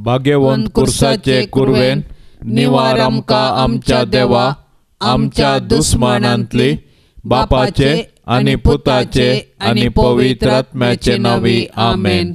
भाग्यवंत कुर्साचे कुरवेन निवार आमकां आमच्या देवा आमच्या दुस्मानांतली बापाचे आनी पुताचे आनी पवित्र आत्म्याचे नांवी आमेन.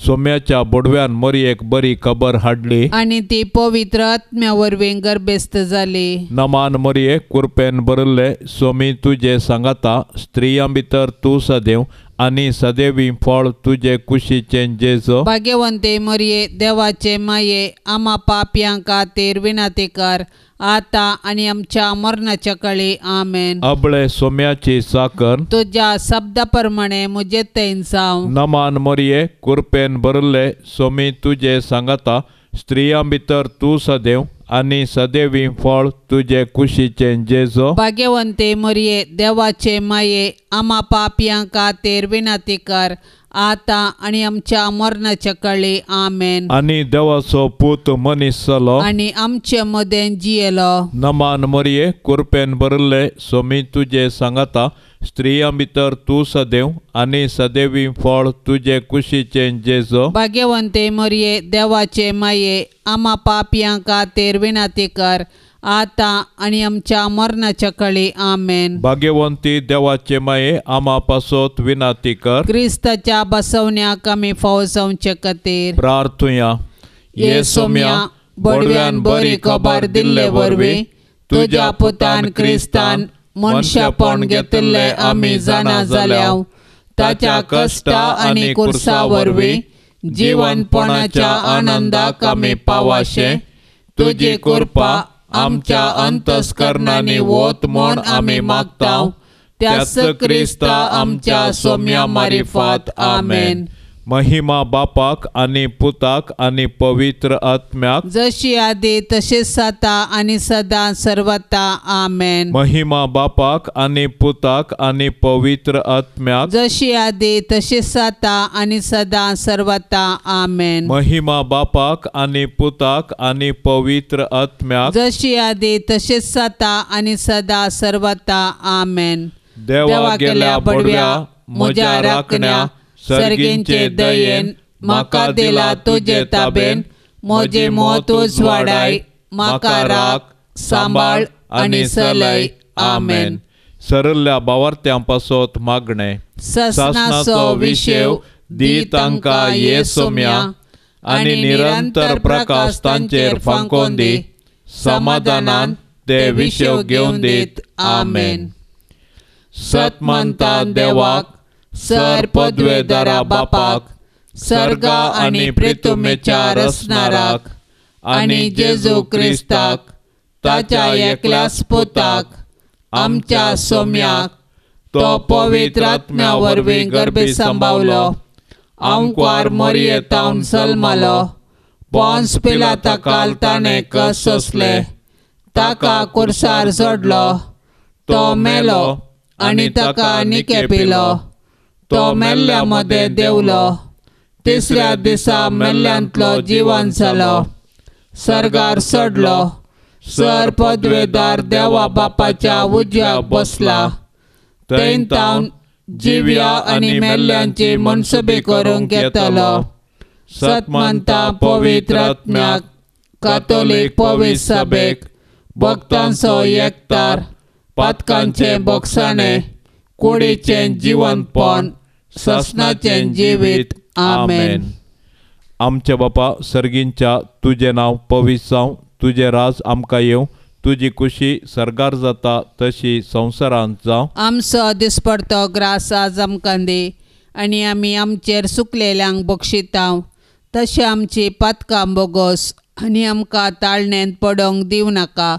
सोम्याच्या बोडव्यान मरयेक बरी खबर हाडली आनी ती पवित्र आत्म्या वरवीं गर्भेस्त जाली. नमान मरये कुरपेन भरिल्ले सोमी तुजे सांगाता स्त्रियां भितर तूं सदैव आनी सदैवी फळ तुजे कुशीचें जेजो. भाग्यवंते मरये देवाचे माये आमा पापयां खातीर विनंती कर आता आनी आमच्या मरणाच्या काळी आमेन. अबळे सोम्याची साकर तुज्या शब्दा प्रमाणे म्हजे थंय जावं. नमान मरये कुरपेन भरिल्ले सोमी तुजे सांगाता स्त्रियां भितर तूं सदैव आनी सदैवी फळ तुजे कुशीचें जेजो. भाग्यवंते मरये देवाचे माये आमा पापयां खातीर विनंती कर आता आनी आमच्या मरणाच्या काळी आमेन. आनी देवाचो पूत मनीस जालो आनी आमचे मदें जियेलो. नमान मरये कुरपेन भरिल्ले सोमी तुजे सांगाता स्त्रियां भितर तूं सदैव आनी सदैवी फळ तुजे कुशीचें जेजो. भाग्यवंते मरये देवाचे माये आमा पापयां खातीर विनंती कर आता आनी आमच्या मरणाच्या काळी आमेन. भाग्यवंती देवाचे माये आमा पासत विनंती कर. क्रिस्ताच्या बसवण्याक आमी फावो जावचे खातीर प्रार्थुया. ये सोम्या बडव्यान बरी खबर दिल्ले वरवीं तुज्या पुतान क्रिस्तान मनशापण घेतिल्ले आमी जाणा जाल्या. ताच्या कश्टा आनी कुर्सा वरवीं जिवनपणाच्या आनंदाक आमी पावाशे तुजी कृपा आमच्या अंतस्करणांनी वत म्हूण आमी मागता. त्याच क्रिस्ता आमच्या सोम्या मारिफात आमेन. महिमा बापाक आनी पुताक आनी पवित्र आत्म्याक जशी आदी तशीच आतां आनी सदां सर्वता आमेन. महिमा बापाक आनी पुताक आनी पवित्र आत्म्याक जशी आदी तशीच आतां आनी सदां सर्वता आमेन. महिमा बापाक आनी पुताक आनी पवित्र आत्म्याक जशी आदी तशीच आतां आनी सदां सर्वता आमेन. देवा गेल्या बडव्या म्हज्या राखण्या सर्गींचे दयेन म्हाका दिला तुजे ताबेन म्हजी मौत उजवाडाय म्हाका राख सांबाळ आनी चलय आमेन. सरल्या बावार्थ्यां पासत मागणें. ससनाचो विशेव दी तांकां ये सोम्या आनी निरंतर प्रकाश तांचेर फांकोवन दी समाधानान ते विशेव घेवन दीत आमेन. सतमंता देवाक सर पदवेदारा बापाक सर्गा आनी प्रितुमेच्या रसनाराक आनी जेजू क्रिस्ताक ताच्या एकल्याच पुताक आमच्या सोम्याक तो पवित्र आत्म्या वरवीं गर्भी सांबावलो आंकवार मरयेतावन जल्मलो पोन्स पिलाता काल ताणें कस सोंसले ताका कुर्सार जोडलो तो मेलो आनी ताका निके पिलो तो मेल्ल्या मदें देंवलो तिसऱ्या दिसा मेल्ल्यांतलो जिवन जालो सर्गार चडलो सर पदवेदार देवा बापाच्या उजव्याक बसला थंय तावन जिव्या आनी मेल्ल्यांची मनसुबी करूंक येतलो. सतमंता पवित्र आत्म्याक कातोलीक पवित्र सभेक भक्तांचो एकतार पातकांचें बोगसाणें कुडीचें जिवनपण ससनाचें जिवीत आमेन. आमच्या बापा सर्गींच्या तुजें नांव पवित्र जावं तुजें राज आमकां येवं तुजी कुशी सर्गार जाता तशी संवसारांत जावं. आमचो दिसपडतो ग्रास आज आमकां दी आनी आमी आमचेर सुकलेल्यांक बक्षिता तशें आमची पातकां बोगोस आनी आमकां ताळणेंत पडोवंक दिवं नाका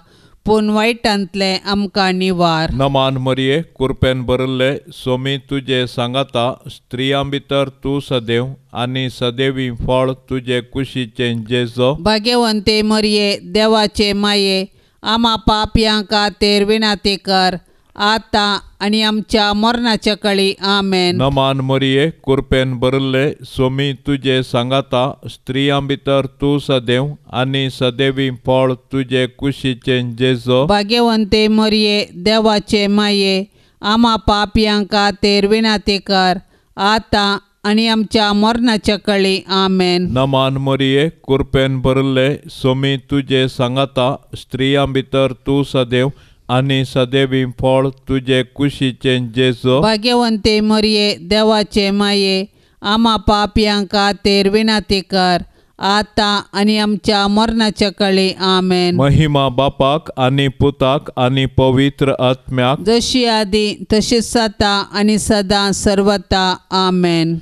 पूण वायटांतलें आमकां निवार. नमान मरये कुरपेन भरिल्ले सोमी तुजे सांगाता स्त्रियां भितर तूं सदैव आनी सदैवी फळ तुजे कुशीचें जेजो. भाग्यवंते मरये देवाचे माये आमा पापयां खातीर विनंती कर आतां आनी आमच्या मरणाच्या काळी आमेन. नमान मरये कुरपेन भरिल्ले सोमी तुजे सांगाता स्त्रियां भितर तूं सदैव आनी सदैवी फळ तुजे कुशीचें जेजो. भाग्यवंते मरये देवाचे माये आमा पापयां खातीर विनंती कर आतां आनी आमच्या मरणाच्या कळी. आमेन. नमान मरिये, कृपेन भरिल्ले, सोमी तुजे सांगाता, स्त्रियां भितर तूं सदैव आनी सदैवी फळ तुजे कुशीचें जेजू. भाग्यवंते मरिये, देवाचे माये, आमा पापयां खातीर विनंती कर, आतां आनी आमच्या मरणाच्या कळी. आमेन. महिमा बापाक आनी पुताक आनी पवित्र आत्म्याक, जशी आदी तशीच आतां आनी सदां सर्वता. आमेन.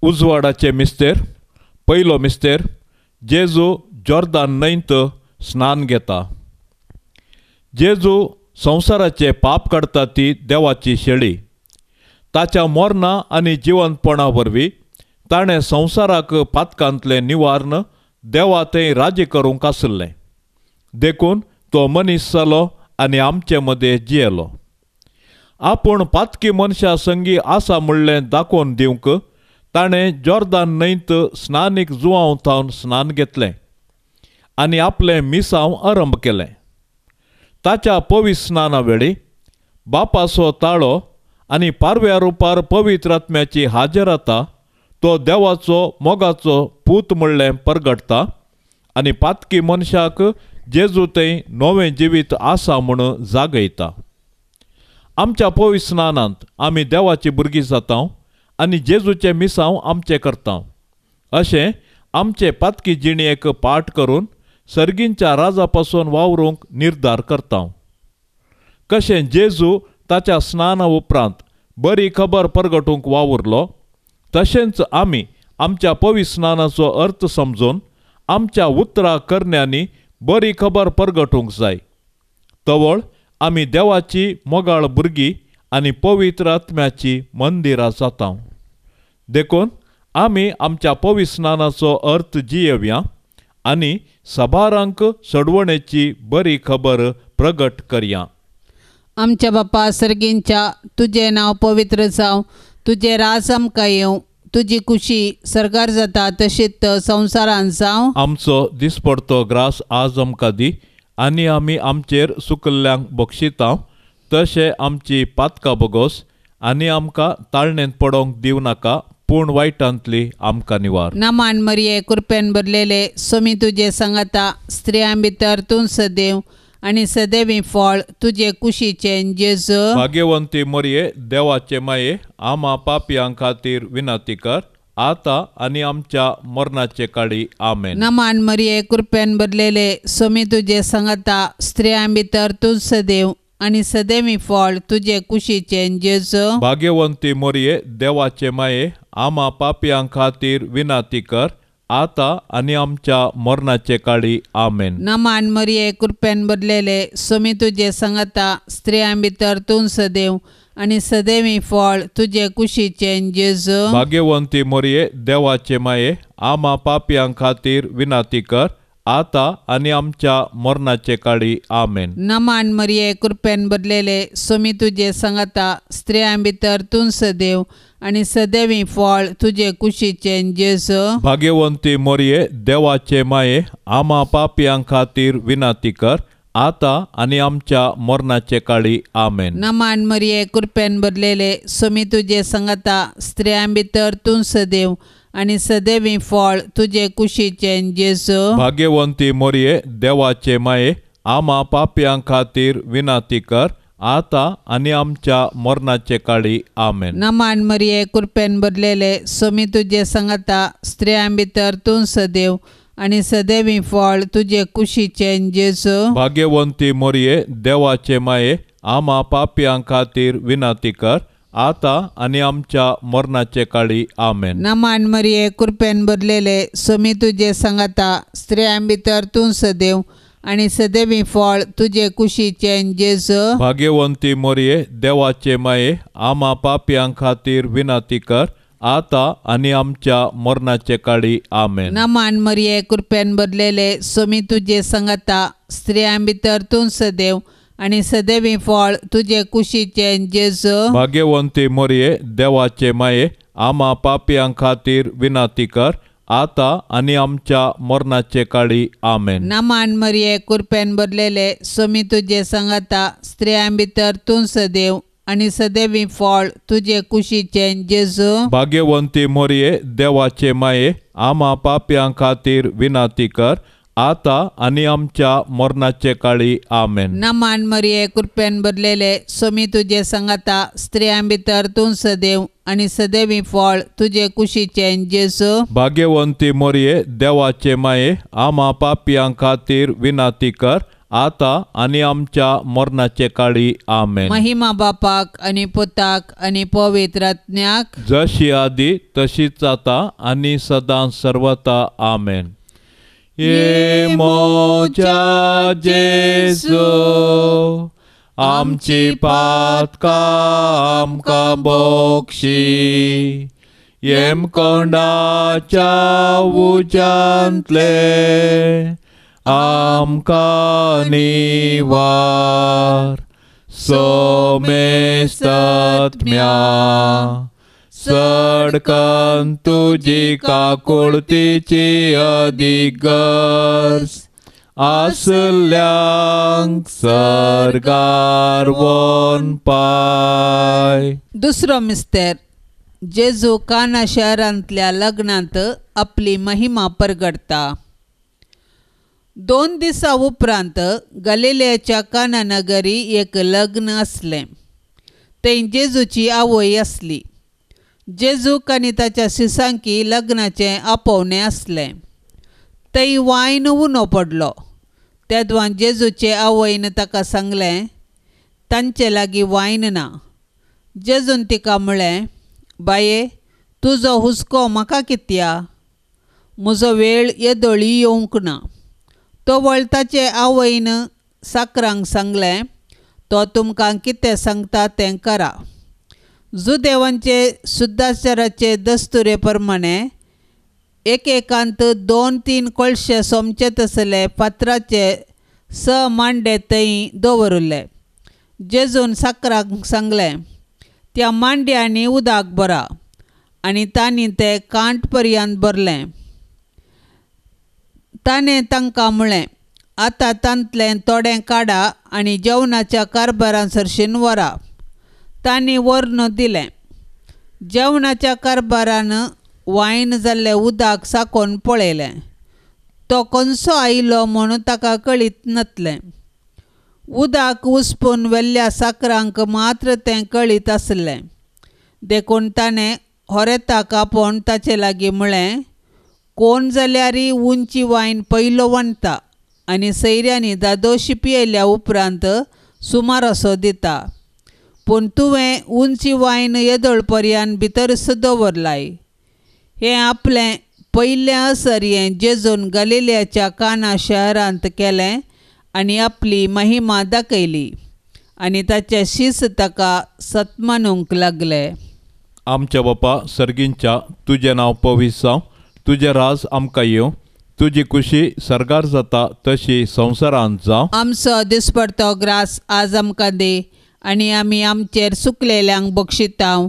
उजवाडाचे मिस्तेर. पयलो मिस्तेर, जेजू जॉर्दान न्हंयत स्नान घेता. जेजू संवसाराचे पाप काडटा ती देवाची शेळी. ताच्या मरणा आनी जिवंतपणा वरवीं ताणें संवसाराक पातकांतलें निवारण देवा थंय राज्य करूंक आशिल्लें. देखून तो मनीस जालो आनी आमचे मदें जियेलो. आपूण पातकी मनशां संगी आसा म्हणलें दाखोवन दिवंक ताणें जॉर्दान न्हंयत स्नानीक जुवांव थावन स्नान घेतलें आनी आपलें मिसांव आरंभ केलें. ताच्या पवित्र स्नाना वेळी बापाचो ताळो आनी पारव्या रुपार पवित्र आत्म्याची हाजरता तो देवाचो मोगाचो पूत म्हणलें परगटता आनी पातकी मनशाक जेजू थंय नवें जिवीत आसा म्हूण जागयता. आमच्या पवित्र स्नानांत आमी देवाची भुरगीं जाता आनी जेजूचें मिसांव आमचें करता. अशें आमचे पातकी जिणेक पाठ करून सर्गींच्या राजा पासून वावरूंक निर्धार करता. कशें जेजू ताच्या स्नाना उपरांत बरी खबर परगटूंक वावुरलो, तशेंच आमी आमच्या पवित्र स्नानाचो अर्थ समजून आमच्या उतरा करण्यांनी बरी खबर परगटूंक जाय. तवळ आमी देवाची मोगाळ भुरगीं आनी पवित्र आत्म्याची मंदिरां जाता. देखून आमी आमच्या पवित्र स्नानाचो अर्थ जियेवया आनी सभारांक सडवणेची बरी खबर प्रगट करया. आमच्या बापा सर्गींच्या, तुजें नांव पवित्र जावं, तुजें राज आमकां येवं, तुजी कुशी सर्गार जाता तशीच संवसारांत जावं. आमचो दिसपडतो ग्रास आज आमकां दी आनी आमी आमचेर सुकल्ल्यांक बक्षिता तशें आमची पातकां बोगोस आनी आमकां ताळणेंत पडोवंक दिवं नाका, पूण वायटांतली आमकां निवार. नमान मरिये, कृपेन भरलेले, सोमी तुजे सांगाता, स्त्रियां भितर तूं सदैव आनी सदैवी फळ तुजे कुशीचें जेजू. भाग्यवंती मरिये, देवाचे माये, आमा पापयां खातीर विनंती कर, आतां आनी आमच्या मरणाचे काळी. आमेन. नमान मरिये, कृपेन भरलेले, सोमी तुजे सांगाता, स्त्रियां भितर तूं सदैव आनी सदैवी फळ तुजे कुशीचें जेजू. भाग्यवंती मरिये, देवाचे माये, आमा पापयां खातीर विनंती कर, आतां आनी आमच्या मरणाचे काळी. आमेन. नमान मरिये, कृपेन भरलेले, सोमी तुजे सांगाता, स्त्रियां भितर तूं सदैव आनी सदैवी फळ तुजे कुशीचें जेजू. भाग्यवंती मरिये, देवाचे माये, आमा पापयां खातीर विनंती कर, आतां आनी आमच्या मरणाचे काळी. आमेन. नमान मरिये, कृपेन भरलेले, सोमी तुजे सांगाता, स्त्रियां भितर तूं सदैव आनी सदैवी फळ तुजे कुशीचें जेजू. भाग्यवंती मरिये, देवाचे माये, आमा पापयां खातीर विनंती कर, आतां आनी आमच्या मरणाचे काळी. आमेन. नमान मरिये, कृपेन भरलेले, सोमी तुजे सांगाता, स्त्रियां भितर तूं सदैव आनी सदैवी फळ तुजे कुशीचें जेजू. भाग्यवंती मरिये, देवाचे माये, आमा पापयां खातीर विनंती कर, आतां आनी आमच्या मरणाचे काळी. आमेन. नमान मरिये, कृपेन भरलेले, सोमी तुजे सांगाता, स्त्रियां भितर तूं सदैव आनी सदैवी फळ तुजे कुशीचें जेजू. भाग्यवंती मरिये, देवाचे माये, आमा पापयां खातीर विनंती कर, आतां आनी आमच्या मरणाचे काळी. आमेन. नमान मरिये, कृपेन भरलेले, सोमी तुजे सांगाता, स्त्रियां भितर तूं सदैव आनी सदैवी फळ तुजे कुशीचें जेजू. भाग्यवंती मरिये, देवाचे माये, आमा पापयां खातीर विनंती कर, आतां आनी आमच्या मरणाचे काळी. आमेन. नमान मरिये, कृपेन भरलेले, सोमी तुजे सांगाता, स्त्रियां भितर तूं सदैव आनी सदैवी फळ तुजे कुशीचें जेजू. भाग्यवंती मरिये, देवाचे माये, आमा पापयां खातीर विनंती कर, आतां आनी आमच्या मरणाचे काळी. आमेन. नमान मरिये, कृपेन भरलेले, सोमी तुजे सांगाता, स्त्रियां भितर तूं सदैव आनी सदैवी फळ तुजे कुशीचें जेजू. भाग्यवंती मोरये देवाचे माये, आमा पापयां खातीर विनाती कर आता आनी आमच्या मरणाचे काळी. आमेन. नमान मरिये, कृपेन भरलेले, सोमी तुजे सांगाता, स्त्रियां भितर तूं सदैव आनी सदैवी फळ तुजे कुशीचें जेजू. भाग्यवंती मोरये देवाचे माये, आमा पापयां खातीर विनाती कर आता आनी आमच्या मरणाचे काळी. आमेन. महिमा बापाक आनी पुताक आनी पवित्र आत्म्याक, जशी आदी तशीच आता आनी सदां सर्वता. आमेन. ये मोजा जेजू, आमची पातकां आमकां बक्षी, येमकोंडाच्या उज्यांतले आमकां निवार. सोमेस्तात्म्या सडकन तुजी काकुळतीची अदीक गरज आसल्यांक सर्गार वोन पाय. दुसरो मिस्तेर. जेजू काना शहरांतल्या लग्नांत आपली महिमा परगडता. 2 दिसां उपरांत गलिलेच्या काना नगरी एक लग्न आसलें. थंय जेजूची आवय आसली. जेजूक आनी ताच्या शिसांकी लग्नाचें आपोवणें आसलें. थंय वायन उणो पडलो. तेदवान जेजूचे आवयन ताका सांगलें, तांचे लागीं वायन ना. जेजून तिका म्हळें, बाये, तुजो हुस्को म्हाका कित्या? म्हजो वेळ येदोळी येवंक ना. तवळ ताचे आवयन साकरांक सांगलें, तो तुमकां कितें सांगता तें करा. जुदेवांचे शुद्धाचाराचे दस्तुरे प्रमाणे एकेकांत 2-3 कळशे सोमचे तसले फातराचे 6 मांडे थंय दवरिल्ले. जेजून साकरांक सांगलें, त्या मांड्यांनी उदक भरा, आनी तांणी तें कांठ पर्यंत भरलें. ताणें तांकां म्हळें, आतां तांतलें थोडें काडा आनी जेवणाच्या कारभारां सरशीन व्हरा. तांणी व्हरून दिलें. जेवणाच्या कारभारान वायन जाल्लें उदक साकोवन पळयलें. तो खंयचो आयलो म्हूण ताका कळीत नासलें. उदक उसपून व्हेल्ल्या साकरांक मात्र तें कळीत आसलें. देखून ताणें होरेताक आपोवन ताचे लागीं म्हळें, कोण जाल्यारय उंची वायन पयलो वणटा आनी सैऱ्यांनी दादोशी पियेल्या उपरांत सुमार असो दिता, पूण तुवें उंची वायन येदोळ पर्यंत भितरच दवरलाय. हें आपलें पयलें असर हें जेजून गलिलेच्या काना शहरांत केलें आनी आपली महिमा दाखयली, आनी ताचे शीस ताका सत्मानूंक लागले. आमच्या बापा सर्गींच्या, तुजें नांव पवित्र जावं, तुजें राज आमकां येवं, तुजी खुशी सर्गार जाता तशी संवसारांत जावं. आमचो दिसपडतो ग्रास आज आमकां दी, आनी आमी आमचेर सुकलेल्यांक बक्षितांव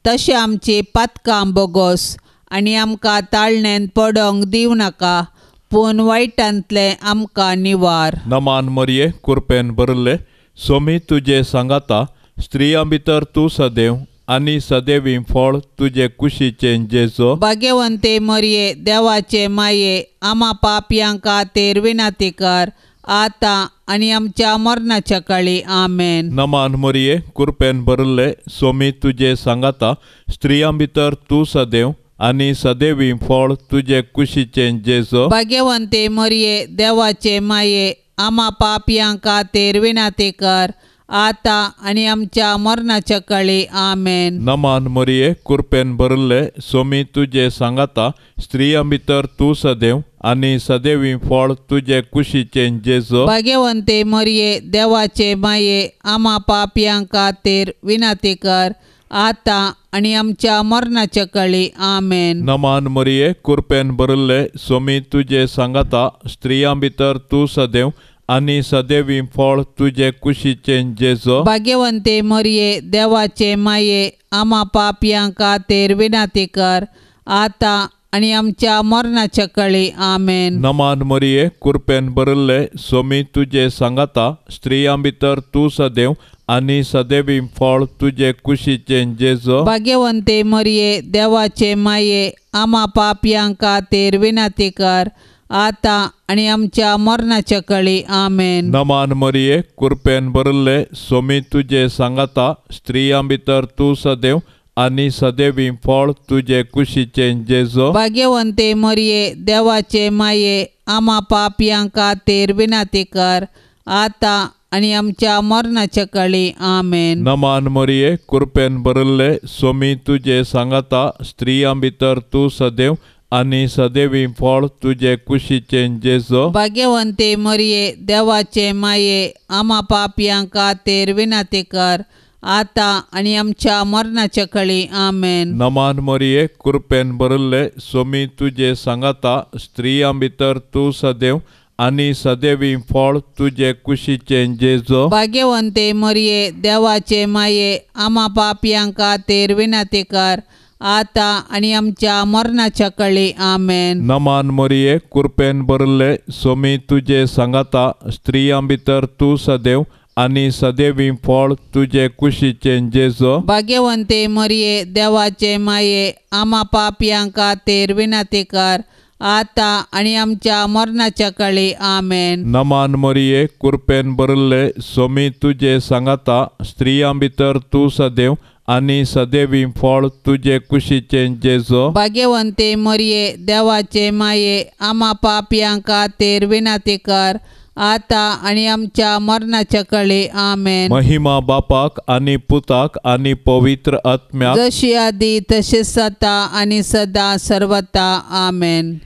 तशें आमची पातकां बोगोस, आनी आमकां ताळणेंत पडोंक दिवं नाका, पूण वायटांतलें आमकां निवार. नमान मरिये, कुरपेन भरिल्ले, सोमी तुजे सांगाता, स्त्रियां भितर तूं सदैव आनी सदैवी फळ तुजे कुशीचें जेजू. भाग्यवंते मरिये, देवाचे माये, आमा पापयां खातीर विनंती कर आतां आनी आमच्या मरणाच्या काळी. आमेन. नमान मरिये, कुरपेन भरिल्ले, सोमी तुजे सांगाता, स्त्रियां भितर तूं सदैव आनी सदैवी फळ तुजे कुशीचें जेजू. भाग्यवंते मरिये, देवाचे माये, आमा पापयां खातीर विनंती कर आतां आनी आमच्या मरणाच्या काळी. आमेन. नमान मरिये, कुरपेन भरिल्ले, सोमी तुजे सांगाता, स्त्रियां भितर तूं सदैव आनी सदैवी फळ तुजे कुशीचें जेजू. भाग्यवंते मरिये, देवाचे माये, आमा पापयां खातीर विनंती कर आतां आनी आमच्या मरणाच्या काळी. आमेन. नमान मरिये, कुरपेन भरिल्ले, सोमी तुजे सांगाता, स्त्रियां भितर तूं सदैव आनी सदैवी फळ तुजे कुशीचें जेजू. भाग्यवंते मरिये, देवाचे माये, आमा पापयां खातीर विनंती कर आतां आनी आमच्या मरणाच्या काळी. आमेन. नमान मरिये, कुरपेन भरिल्ले, सोमी तुजे सांगाता, स्त्रियां भितर तूं सदैव आनी सदैवी फळ तुजे कुशीचें जेजू. भाग्यवंते मरिये देवाचे माये आमा पापयां खातीर विनंती कर आतां आनी आमच्या मरणाच्या कळी. आमेन. नमान मरिये कृपेन भरिल्ले सोमी तुजे सांगाता स्त्रियां भितर तूं सदैव आनी सदैवी फळ तुजे कुशीचें जेजू. भाग्यवंते मरिये देवाचे माये आमा पापयां खातीर विनंती कर आतां आनी आमच्या मरणाच्या कळी. आमेन. नमान मरिये कृपेन भरिल्ले सोमी तुजे सांगाता स्त्रियां भितर तूं सदैव आनी सदैवी फळ तुजे कुशीचें जेजू. भाग्यवंते मरिये देवाचे माये आमा पापयां खातीर विनंती कर आतां आनी आमच्या मरणाच्या कळी. आमेन. नमान मरिये कृपेन भरिल्ले सोमी तुजे सांगाता स्त्रियां भितर तूं सदैव आनी सदैवी फळ तुजे कुशीचें जेजू. भाग्यवंते मरिये देवाचे माये आमा पापयां खातीर विनंती कर आतां आनी आमच्या मरणाच्या कळी. आमेन. नमान मरिये कृपेन भरिल्ले सोमी तुजे सांगाता स्त्रियां भितर तूं सदैव आनी सदैवी फळ तुजे कुशीचें जेजू. भाग्यवंते मरिये देवाचे माये आमा पापयां खातीर विनंती कर आतां आनी आमच्या मरणाच्या कळी. आमेन. नमान मरिये कृपेन भरिल्ले सोमी तुजे सांगाता स्त्रियां भितर तूं सदैव आनी सदैवी फळ तुजे कुशीचें जेजू. भाग्यवंते मरिये देवाचे माये आमा पापयां खातीर विनंती कर आतां आनी आमच्या मरणाच्या कळी. आमेन. महिमा बापाक आनी पुताक आनी पवित्र आत्म्याक, जशी आदी तशीच आतां आनी सदां सर्वता. आमेन.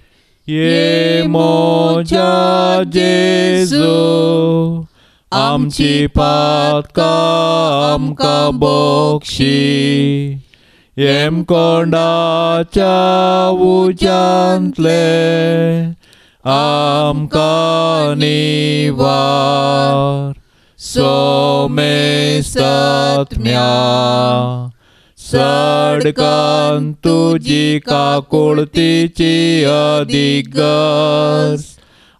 ये मोजा जेजू आमची पातकां आमकां बक्षी येमकोंडाच्या उज्यांतले आमकां निवार. सोमेस्तात्म्या सडकान तुजी काकुळतीची अदीक गरज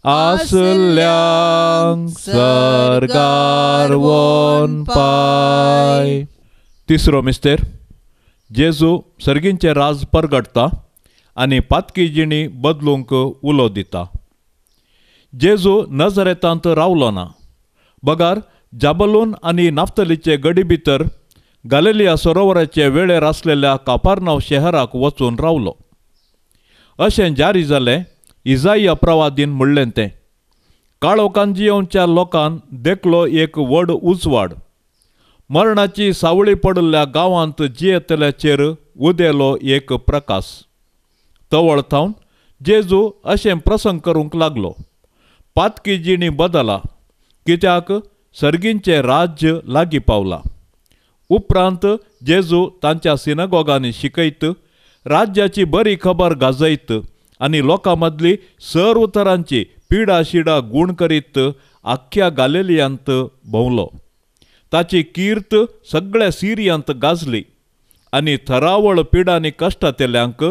आसल्यांक सर्गार वोन पाय. तिसरो मिस्तेर जेजू सर्गींचें राज परगटता आनी पातकी जिणी बदलूंक उलो दिता. जेजू नजरेतांत रावलो ना, बगार जाबलून आनी नाफ्तलीचे गडी भितर गालिलिया सरोवराचे वेळेर आसलेल्या कापारनाव शहराक वचून रावलो. अशें जारी जालें इजाया प्रवादीन म्हणलें तें, काळोखान जियोवच्या लोकान देखलो एक व्हड उजवाड, मरणाची सावळी पडिल्ल्या गांवांत जियेतल्याचेर उदेलो एक प्रकाश. तवळ थावन जेजू अशें प्रसंग करूंक लागलो, पातकी जिणी बदला कित्याक सर्गींचें राज्य लागीं पावलां. उपरांत जेजू तांच्या सिनागोगांनी शिकयत राज्याची बरी खबर गाजयत आनी लोकां मदली सर्व तरांची पिडा शिडा गूण करीत आख्ख्या गालिलियांत भोंवलो. ताची कीर्त सगळ्या सिरियांत गाजली आनी थरावळ पिडांनी कश्टांतल्यांक,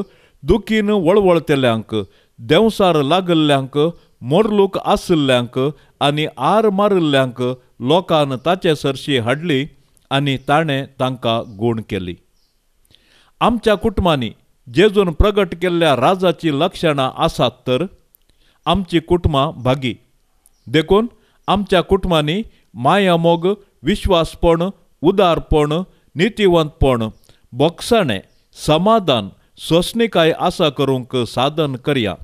दुखीन वळवळतल्यांक, देंवसार लागल्ल्यांक, मोरलूक आशिल्ल्यांक आनी आर मारिल्ल्यांक लोकान ताचे सरशी हाडली आनी ताणें तांकां गूण केली. आमच्या कुटुंबांनी जेजून प्रगट केल्ल्या राजाचीं लक्षणां आसात तर आमची कुटुंबां भागी. देखून आमच्या कुटुंबांनी मायामोग, विश्वासपण, उदारपण, नितीवंतपण, बोगसाणें, समाधान, सोंसणीकाय आसा करूंक साधन करया.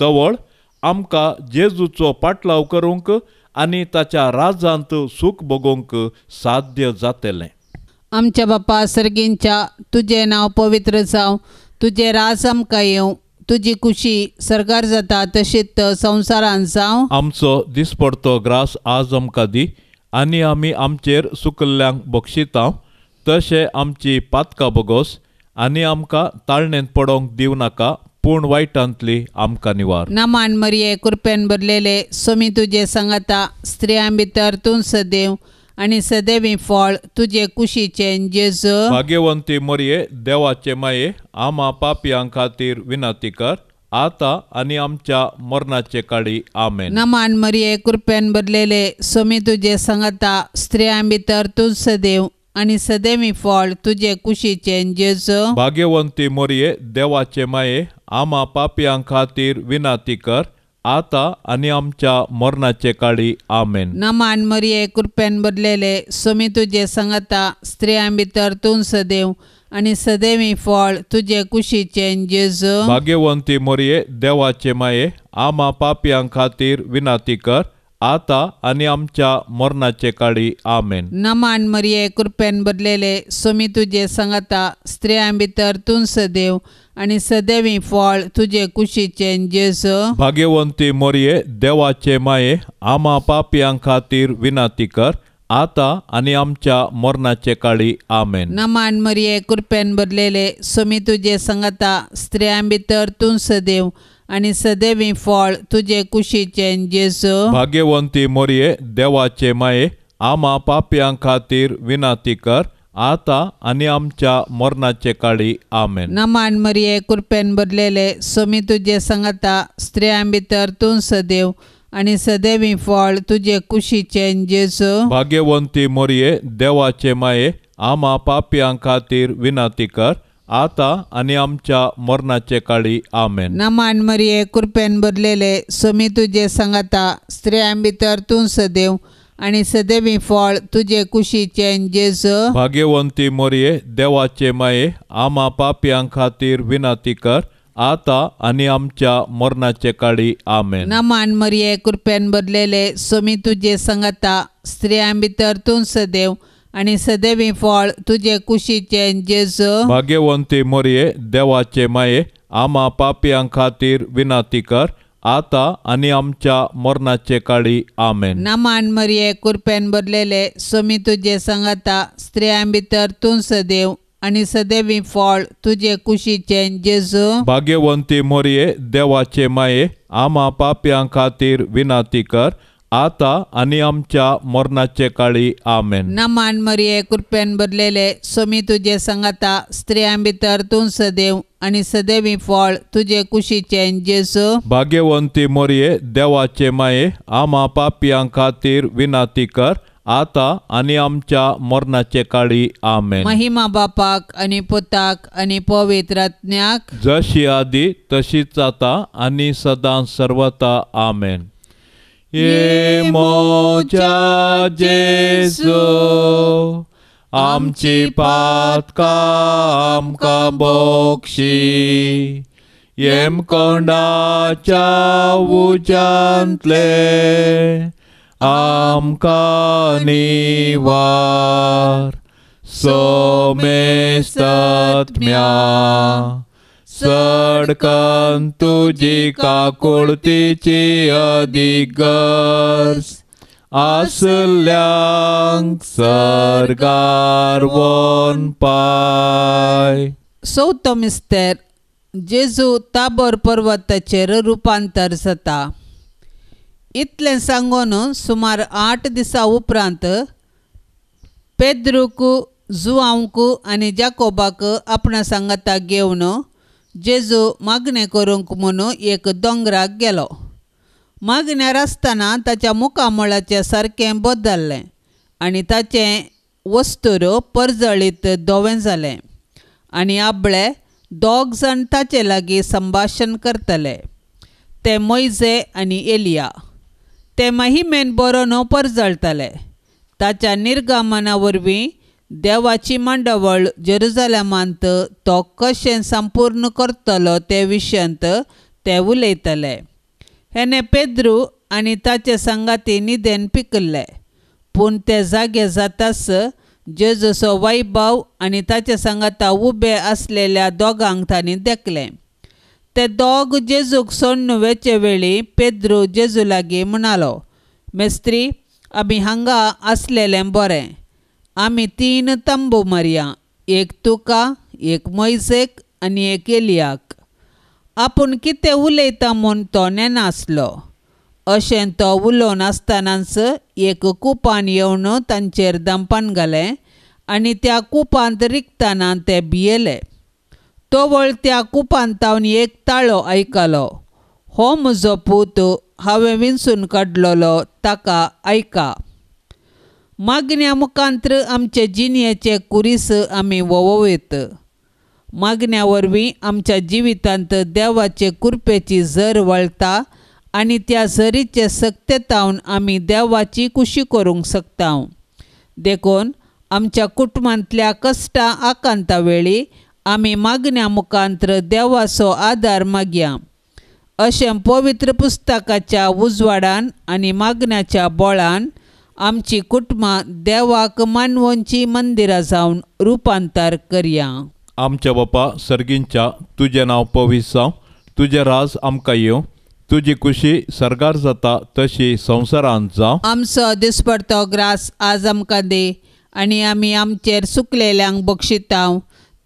तवळ आमकां जेजूचो पाटलाव करूंक आनी ताच्या राजांत सूख भोगोवंक साध्य जातलें. आमच्या बापा सर्गींच्या, तुजें नांव पवित्र जावं, तुजें राज आमकां येवं, तुजी खुशी सर्गार जाता तशीच संवसारांत जावं. आमचो दिसपडतो ग्रास आज आमकां दी आनी आमी आमचेर सुकल्ल्यांक बक्षिता तशें आमची पातकां बोगोस आनी आमकां ताळणेंत पडोवंक दिवं नाका, पूण वायटांतली आमकां निवार. नमान मरिये कृपेन भरलेले, सोमी तुजे सांगाता, स्त्रियां भितर तूं सदैव आनी सदैवी फळ तुजे कुशीचें जेजू. भाग्यवंती मरिये देवाचे माये, आमा पापयां खातीर विनंती कर आता आनी आमच्या मरणाचे काळी. आमेन. नमान मरिये, कृपेन भरलेले, स्वामी तुजे संगता, स्त्रियां भितर तूं सदैव आनी सदैवी फळ तुजे कुशीचें जेजू. भाग्यवंती मोरये, देवाचे माये, आमा पापयां खातीर विनंती कर, आता आनी आमच्या मरणाचे काळी. आमेन. नमान मरिये, कृपेन भरलेले, स्वामी तुजे संगता, स्त्रियां भितर तूं सदैव आनी सदैवी फळ तुजे कुशीचें जेजू. भाग्यवंती मोरये, देवाचे माये, आमा पापयां खातीर विनंती कर, आता आनी आमच्या मरणाचे काळी. आमेन. नमान मरिये, कृपेन भरलेले, स्वामी तुजे संगता, स्त्रियां भितर तूं सदैव आनी सदैवी फळ तुजे कुशीचें जेजू. भाग्यवंती मोरये, देवाचे माये, आमा पापयां खातीर विनंती कर, आता आनी आमच्या मरणाचे काळी. आमेन. नमान मरिये, कृपेन भरलेले, स्वामी तुजे संगता, स्त्रियां भितर तूं सदैव आनी सदैवी फळ तुजे कुशीचें जेजू. भाग्यवंती मोरये, देवाचे माये, आमा पापयां खातीर विनंती कर, आता आनी आमच्या मरणाचे काळी. आमेन. नमान मरिये, कृपेन भरलेले, स्वामी तुजे संगता, स्त्रियां भितर तूं सदैव आनी सदैवी फळ तुजे कुशीचें जेजू. भाग्यवंती मोरये, देवाचे माये, आमा पापयां खातीर विनंती कर, आता आनी आमच्या मरणाचे काळी. आमेन. नमान मरिये, कृपेन भरलेले, स्वामी तुजे संगता, स्त्रियां भितर तूं सदैव आनी सदैवी फळ तुजे कुशीचें जेजू. भाग्यवंती मोरये, देवाचे माये, आमा पापयां खातीर विनंती कर, आता आनी आमच्या मरणाचे काळी. आमेन. नमान मरिये, कृपेन भरलेले, स्वामी तुजे संगता, स्त्रियां भितर तूं सदैव आनी सदैवी फळ तुजे कुशीचें जेजू. भाग्यवंती मोरये, देवाचे माये, आमा पापयां खातीर विनंती कर, आता आनी आमच्या मरणाचे काळी. आमेन. नमान मरिये, कृपेन भरलेले, स्वामी तुजे संगता, स्त्रियां भितर तूं सदैव आनी सदैवी फळ तुजे कुशीचें जेजू. भाग्यवंती मोरये, देवाचे माये, आमा पापयां खातीर विनंती कर, आता आनी आमच्या मरणाचे काळी. आमेन. नमान मरिये, कृपेन भरलेले, स्वामी तुजे संगता, स्त्रियां भितर तूं सदैव आनी सदैवी फळ तुजे कुशीचें जेजू. भाग्यवंती मोरये, देवाचे माये, आमा पापयां खातीर विनंती कर, आता आनी आमच्या मरणाचे काळी. आमेन. महिमा बापाक आनी पुताक आनी पवित्र आत्म्याक, जशी आदी तशीच आता आनी सदां सर्वता. आमेन. ये मोच्या जेजू, आमची पातकां आमकां बक्षी, येमकोंडाच्या उज्यांतले आमकां निवार. सोमेस्तात्म्या, सडकन तुजी काकुळतीची अदीक गरज आसल्यांक सर्गार वोन पाय. चवथो मिस्तेर, जेजू ताबोर पर्वताचेर रुपांतर जाता. इतलें सांगून सुमार 8 दिसां उपरांत पेद्रूक, जुआंवक आनी जाकोबाक आपणा सांगाता घेवन जेजू मागणें करूंक म्हणून एक दोंगराक गेलो. मागण्यार आसतना ताच्या मुखामळाचें सारकें बदल्लें आनी ताचें वस्तूर परजळीत धवें जालें आनी आपले दोग जाण ताचे लागीं संभाशण करतले, ते मोयजे आनी एलिया. ते महिमेन बरोवन परजळटले. ताच्या निर्गमना वरवीं देवाची मांडावळ जेरुजालेमांत तो कशें संपूर्ण करतलो ते विशयांत ते उलयतले. हेणे पेद्रू आनी ताचे सांगाती निदेन पिकल्ले, पूण ते जागे जाताच जेजूचो वैभव आनी ताचे सांगाता उबे आसलेल्या दोगांक तांणी देखलें. ते दोग जेजूक सोडून वेचे वेळी पेद्रू जेजू लागीं म्हणालो, मेस्त्री, आमी हांगा आसलेलें बरें. आमी 3 तंबू मारया, एक तुका, एक मोयजेक आनी एक एलियाक. आपूण कितें उलयता म्हूण तो नेनासलो. अशें तो उलोवन आसतनाच एक कुपान येवन तांचेर दंपान घालें आनी त्या कुपांत रिगतना ते भियेले. तवळ त्या कुपांतावन एक ताळो आयकलो, हो म्हजो पूत, हांवें विंचून काडलेलो, ताका आयका. मागण्या मुखांत्र आमचे जिणेचे कुरीस आमी वोवयत. मागण्या वरवीं आमच्या जिवितांत देवाचे कृपेची झर वळटा आनी त्या झरीचे सक्तेतावन आमी देवाची कुशी करूंक शकता. देखून आमच्या कुटुंबांतल्या कश्टां आकांता वेळी आमी मागण्या मुखांत्र देवाचो आदार मागया. अशें पवित्र पुस्तकाच्या उजवाडान आनी मागण्याच्या बळान आमची कुटुंबां देवाक मानवोंची मंदिरां जावन रुपांतर करया. आमच्या बापा सर्गींच्या, तुजें नांव पवित्र जावं, तुजें राज आमकां येवं, तुजी कुशी सर्गार जाता तशी संवसारांत जावं. आमचो दिसपडतो ग्रास आज आमकां दी आनी आमी आमचेर सुकलेल्यांक बक्षितांव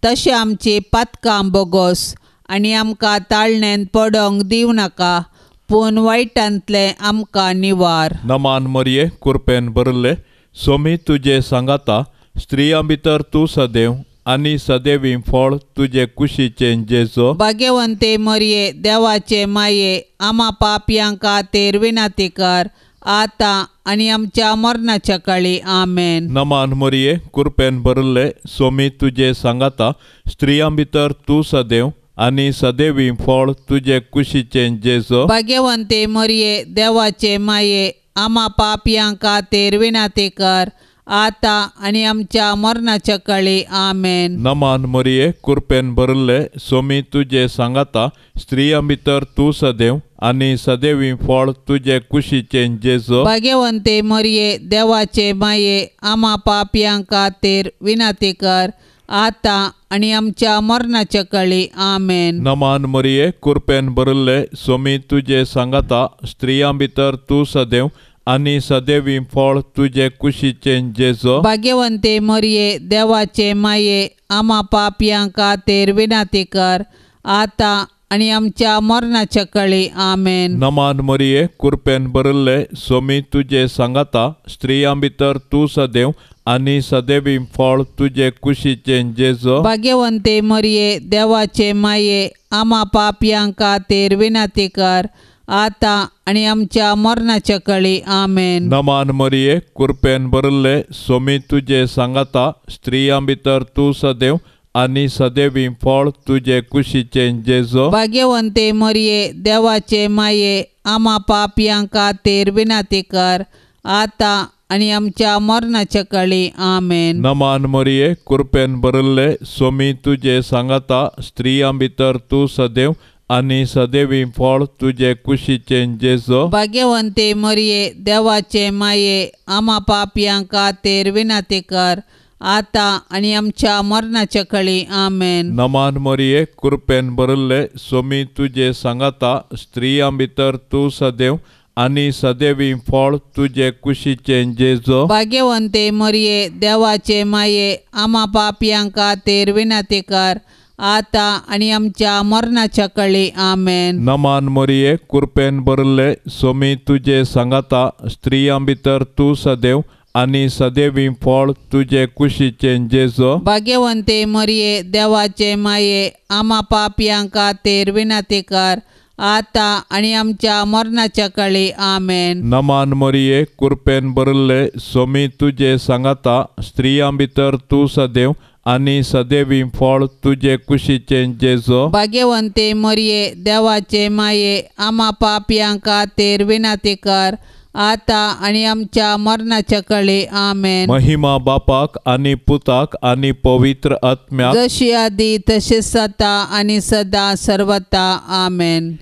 तशें आमची पातकां बोगोस आनी आमकां ताळणेन पडोंक दिवं नाका, पूण वायटांतलें आमकां निवार. नमान मरये, कुरपेन भरिल्ले, सोमी तुजे सांगाता, स्त्रियां भितर तूं सदैव आनी सदैवी फळ तुजे कुशीचें जेजो. भाग्यवंते मरये, देवाचे माये, आमा पापयां खातीर विनंती कर, आतां आनी आमच्या मरणाच्या काळी. आमेन. नमान मरये, कुरपेन भरिल्ले, सोमी तुजे सांगाता, स्त्रियां भितर तूं सदैव आनी सदैवी फळ तुजे कुशीचें जेजो. भाग्यवंते मरये, देवाचे माये, आमा पापयां खातीर विनंती कर, आतां आनी आमच्या मरणाच्या काळी. आमेन. नमान मरये, कुरपेन भरिल्ले, सोमी तुजे सांगाता, स्त्रियां भितर तूं सदैव आनी सदैवी फळ तुजे कुशीचें जेजो. भाग्यवंते मरये, देवाचे माये, आमा पापयां खातीर विनंती कर, आतां आनी आमच्या मरणाच्या काळी. आमेन. नमान मरये, कुरपेन भरिल्ले, सोमी तुजे सांगाता, स्त्रियां भितर तूं सदैव आनी सदैवी फळ तुजे कुशीचें जेजो. भाग्यवंते मरये, देवाचे माये, आमा पापयां खातीर विनंती कर, आतां आनी आमच्या मरणाच्या काळी. आमेन. नमान मरये, कुरपेन भरिल्ले, सोमी तुजे सांगाता, स्त्रियां भितर तूं सदैव आनी सदैवी फळ तुजे कुशीचें जेजो. भाग्यवंते मरये, देवाचे माये, आमा पापयां खातीर विनंती कर, आतां आनी आमच्या मरणाच्या काळी. आमेन. नमान मरये, कुरपेन भरिल्ले, सोमी तुजे सांगाता, स्त्रियां भितर तूं सदैव आनी सदैवी फळ तुजे कुशीचें जेजो. भाग्यवंते मरये, देवाचे माये, आमा पापयां खातीर विनंती कर, आतां आनी आमच्या मरणाच्या काळी. आमेन. नमान मरये, कुरपेन भरिल्ले, सोमी तुजे सांगाता, स्त्रियां भितर तूं सदैव आनी सदैवी फळ तुजे कुशीचें जेजो. भाग्यवंते मरये, देवाचे माये, आमा पापयां खातीर विनंती कर, आतां आनी आमच्या मरणाच्या काळी. आमेन. नमान मरये, कुरपेन भरिल्ले, सोमी तुजे सांगाता, स्त्रियां भितर तूं सदैव आनी सदैवी फळ तुजे कुशीचें जेजो. भाग्यवंते मरये, देवाचे माये, आमा पापयां खातीर विनंती कर, आतां आनी आमच्या मरणाच्या काळी. आमेन. नमान मरये, कुरपेन भरिल्ले, सोमी तुजे सांगाता, स्त्रियां भितर तूं सदैव आनी सदैवी फळ तुजे कुशीचें जेजो. भाग्यवंते मरये, देवाचे माये, आमा पापयां खातीर विनंती कर, आतां आनी आमच्या मरणाच्या काळी. आमेन. नमान मरये, कुरपेन भरिल्ले, सोमी तुजे सांगाता, स्त्रियां भितर तूं सदैव आनी सदैवी फळ तुजे कुशीचें जेजो. भाग्यवंते मरये, देवाचे माये, आमा पापयां खातीर विनंती कर, आतां आनी आमच्या मरणाच्या काळी. आमेन. महिमा बापाक आनी पुताक आनी पवित्र आत्म्याक, जशी आदी तशीच आतां आनी सदां सर्वता. आमेन.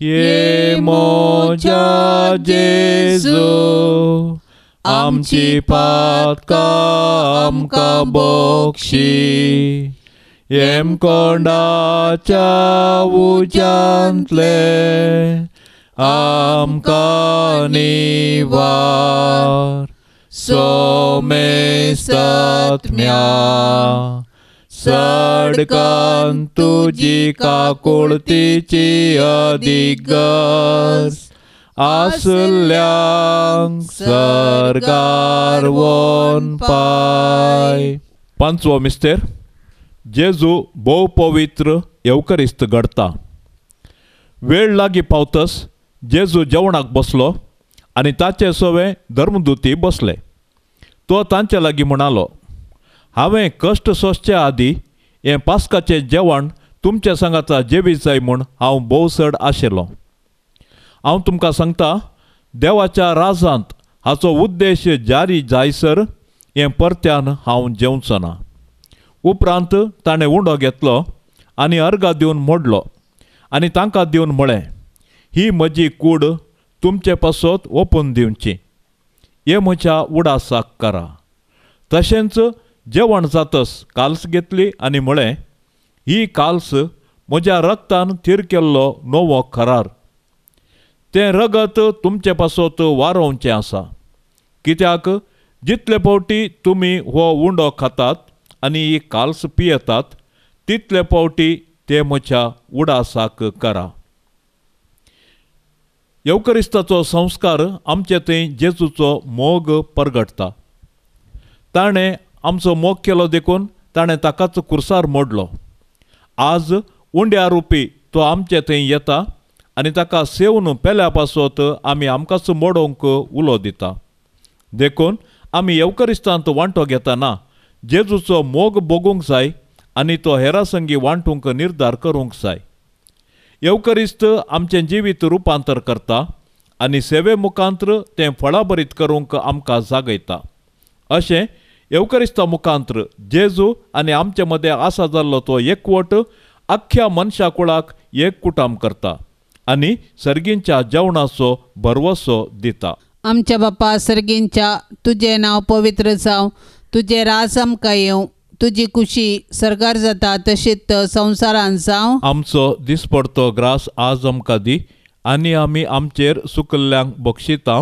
ये मोजा जेजू, आमची पातकां आमकां बक्षी, येमकोंडाच्या उज्यांतले आमकां निवार. सोमेस्तात्म्या सडकान तुजी काकुळतीची अदीक गरज आसल्यांक सर्गार वोन पाय. पांचवो मिस्तेर, जेजू भोव पवित्र येवकरिस्त घडता. वेळ लागीं पावतस जेजू जेवणाक बसलो आनी ताचे सवे धर्मदुती बसले. तो तांचे लागीं म्हणालो, हांवें कश्ट सोंसचे आदीं हें पास्काचें जेवण तुमच्या सांगाता जेवी जाय म्हूण हांव भोव चड आशिल्लो. हांव तुमकां सांगता, देवाच्या राजांत हाचो उद्देश जारी जायसर हें परत्यान हांव जेवचो ना. उपरांत ताणें उंडो घेतलो आनी अर्गां दिवन मोडलो आनी तांकां दिवन म्हळें, ही म्हजी कूड तुमचे पासत ओपून दिवची, हे म्हज्या उडासाक करा. तशेंच जेवण जातस काल्स घेतली आनी म्हळें, ही काल्स म्हज्या रक्तान थीर केल्लो नवो करार, तें रगत तुमचे पासत वारोवचें आसा. कित्याक जितले फावटी तुमी हो उंडो खातात आनी ही काल्स पियेतात तितले फावटी ते म्हज्या उडासाक करा. येवकरिस्ताचो संस्कार आमचे थंय जेजूचो मोग परगटता. ताणें आमचो मोग केलो देखून ताणें ताकाच कुर्सार मोडलो. आज उंड्या रुपी तो आमचे थंय येता आनी ताका सेवन पेल्या पासत आमी आमकांच मोडोवंक उलो दिता. देखून आमी येवकरिस्तांत वांटो घेतना जेजूचो मोग भोगूंक जाय आनी तो हेरा संगी वांटूंक निर्धार करूंक जाय. येवकरिस्त आमचें जिवीत रुपांतर करता आनी सेवे मुखांत्र तें फळाभरीत करूंक आमकां जागयता. अशें येवकरिस्ता मुखांत्र जेजू आनी आमचे मदें आसा जाल्लो तो एकवट आख्ख्या मनशा कुळाक एक कुटाम करता आनी सर्गींच्या जेवणाचो भरवसो दिता. आमच्या बापा सर्गींच्या, तुजें नांव पवित्र जावं, तुजें राज आमकां येवं, तुजी खुशी सर्गार जाता तशीच संवसारांत जावं. आमचो दिसपडतो ग्रास आज आमकां दी आनी आमी आमचेर सुकल्ल्यांक बक्षिता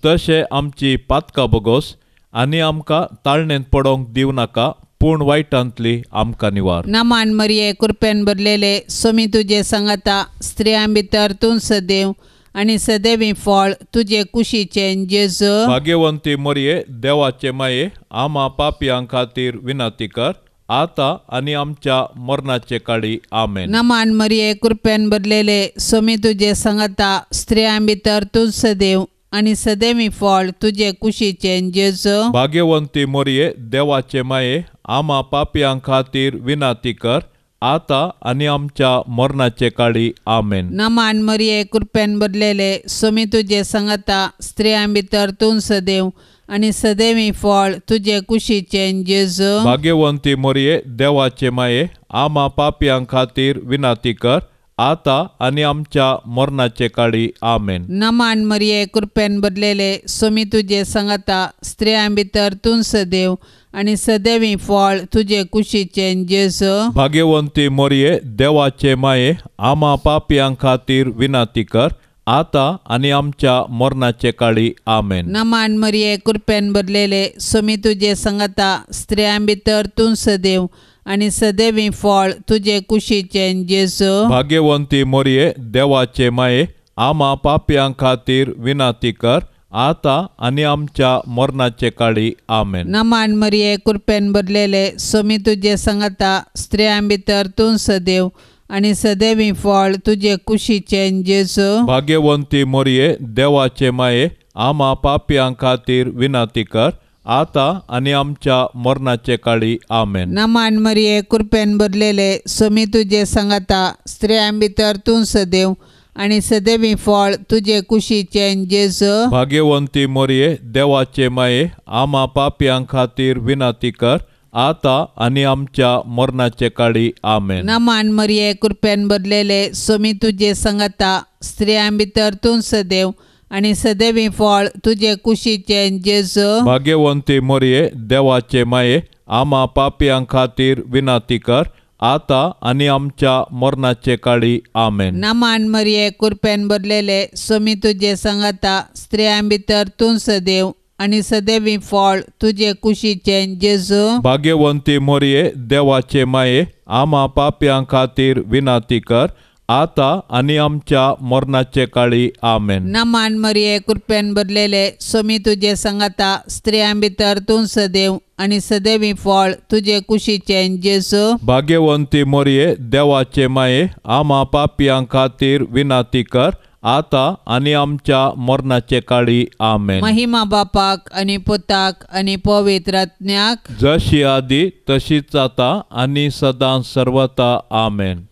तशें आमची पातकां बोगोस आनी आमकां ताळणेंत पडोवंक दिवं नाका, पूण वायटांतली आमकां निवार. नमान मरिये, कृपेन भरलेले, स्वामी तुजे सांगाता, स्त्रियां भितर तूं सदैव आनी सदैवी फळ तुजे कुशीचें जेजू. भाग्यवंती मरिये, देवाचे माये, आमा पापयां खातीर विनंती कर, आतां आनी आमच्या मरणाचे काळी. आमेन. नमान मरिये, कृपेन भरलेले, स्वामी तुजे सांगाता, स्त्रियां भितर तूं सदैव आनी सदैवी फळ तुजे कुशीचें जेजू. भाग्यवंती मरिये, देवाचे माये, आमा पापयां खातीर विनंती कर, आतां आनी आमच्या मरणाचे काळी. आमेन. नमान मरिये, कृपेन भरलेले, स्वामी तुजे सांगाता, स्त्रियां भितर तूं सदैव आनी सदैवी फळ तुजे कुशीचें जेजू. भाग्यवंती मरिये, देवाचे माये, आमा पापयां खातीर विनंती कर, आतां आनी आमच्या मरणाचे काळी. आमेन. नमान मरिये, कृपेन भरलेले, स्वामी तुजे सांगाता, स्त्रियां भितर तूं सदैव आनी सदैवी फळ तुजे कुशीचें जेजू. भाग्यवंती मरिये, देवाचे माये, आमा पापयां खातीर विनंती कर, आतां आनी आमच्या मरणाचे काळी. आमेन. नमान मरिये, कृपेन भरलेले, स्वामी तुजे सांगाता, स्त्रियां भितर तूं सदैव आनी सदैवी फळ तुजे कुशीचें जेजू. भाग्यवंती मरिये, देवाचे माये, आमा पापयां खातीर विनंती कर, आतां आनी आमच्या मरणाचे काळी. आमेन. नमान मरिये, कृपेन भरलेले, स्वामी तुजे सांगाता, स्त्रियां भितर तूं सदैव आनी सदैवी फळ तुजे कुशीचें जेजू. भाग्यवंती मरिये, देवाचे माये, आमा पापयां खातीर विनंती कर, आतां आनी आमच्या मरणाचे काळी. आमेन. नमान मरिये, कृपेन भरलेले, स्वामी तुजे सांगाता, स्त्रियां भितर तूं सदैव आनी सदैवी फळ तुजे कुशीचें जेजू. भाग्यवंती मरिये, देवाचे माये, आमा पापयां खातीर विनंती कर, आतां आनी आमच्या मरणाचे काळी. आमेन. नमान मरिये, कृपेन भरलेले, स्वामी तुजे सांगाता, स्त्रियां भितर तूं सदैव आनी सदैवी फळ तुजे कुशीचें जेजू. भाग्यवंती मरिये, देवाचे माये, आमा पापयां खातीर विनंती कर, आतां आनी आमच्या मरणाचे काळी. आमेन. नमान मरिये, कृपेन भरलेले, स्वामी तुजे सांगाता, स्त्रियां भितर तूं सदैव आनी सदैवी फळ तुजे कुशीचें जेजू. भाग्यवंती मरिये, देवाचे माये, आमा पापयां खातीर विनंती कर, आता आनी आमच्या मरणाचे काळी. आमेन. नमान मरिये, कृपेन भरलेले, सोमी तुजे संगाता, स्त्रियां भितर तूं सदैव आनी सदैवी फळ तुजे कुशीचें जेजू. भाग्यवंती मोरये, देवाचे माये, आमा पापयां खातीर विनाती कर, आता आनी आमच्या मरणाचे काळी. आमेन. महिमा बापाक आनी पुताक आनी पवित्र आत्म्याक, जशी आदी तशीच आता आनी सदां सर्वता. आमेन.